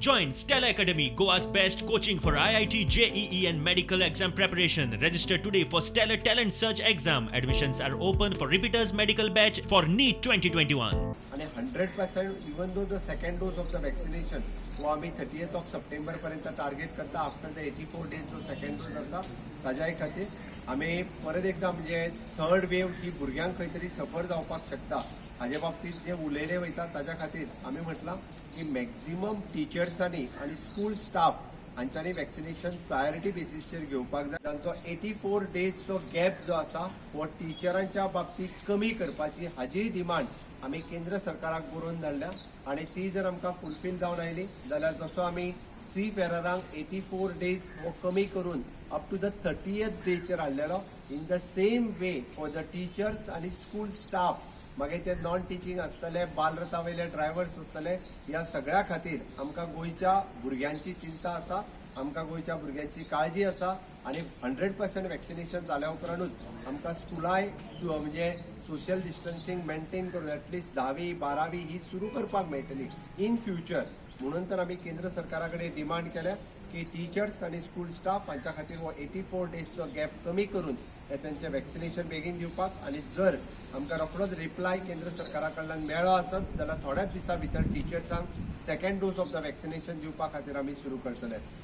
Join Stellar Academy, Goa's best coaching for IIT, JEE, and medical exam preparation. Register today for Stellar Talent Search exam. Admissions are open for repeaters medical batch for NEET 2021. आणि 100% even though the second dose of the vaccination हो आमी 30th of September पर्यंत target करता, after the 84 days जो second dose आसा ताज्याय खातीर आमी परत एकदां, म्हणजे थर्ड वेव ही भुरग्यांक खंय तरी सफर जावपाक शकता हाजे बाबतींत जे उलयले वयता, ताज्या खातीर आमी म्हटलां की मॅक्झिमम टिचर्सांनी आनी स्कूल स्टाफ हांच्यांनी वॅक्सिनेशन प्रायोरिटी बेसीसचेर घेवपाक जाय. तांचो 84 डेजचो गॅप जो आसा हो टिचरांच्या बाबतींत कमी करपाची हाजीय डिमांड आमी केंद्र सरकाराक बरोवन धाडल्या आनी ती जर आमकां फुलफील जावन आयली जाल्यार जसो आमी सी फेररांक 84 डेज हो कमी करून अप टू the 30th डेचेर हाडलेलो, in the same way for the teachers आनी स्कूल स्टाफ, मागीर ते नॉन टिचींग आसतले, बालरथा वयले ड्रायव्हर्स आसतले, ह्या सगळ्या खातीर आमकां गोंयच्या भुरग्यांची चिंता आसा, आमकां गोंयच्या भुरग्यांची काळजी आसा आनी 100% वॅक्सिनेशन जाल्या उपरांतूच आमकां स्कुलाय म्हणजे सोशल डिस्टन्सिंग मेंटेन करून एटलिस्ट धावी बारावी ही सुरू करपाक मेळटली इन फ्युचर. म्हणून तर आमी केंद्र सरकारा कडेन डिमांड केल्या की टिचर्स आनी स्कूल स्टाफ हांच्या खातीर हो 84 डेजचो गॅप कमी करून हे तेंचें वॅक्सिनेशन बेगीन दिवपाक. आनी जर आमकां रोखडोच रिप्लाय केंद्र सरकारा कडल्यान मेळ्ळो आसत जाल्यार थोड्याच दिसां भितर टिचर्सांक second dose of the vaccination दिवपा खातीर आमी सुरू करतले.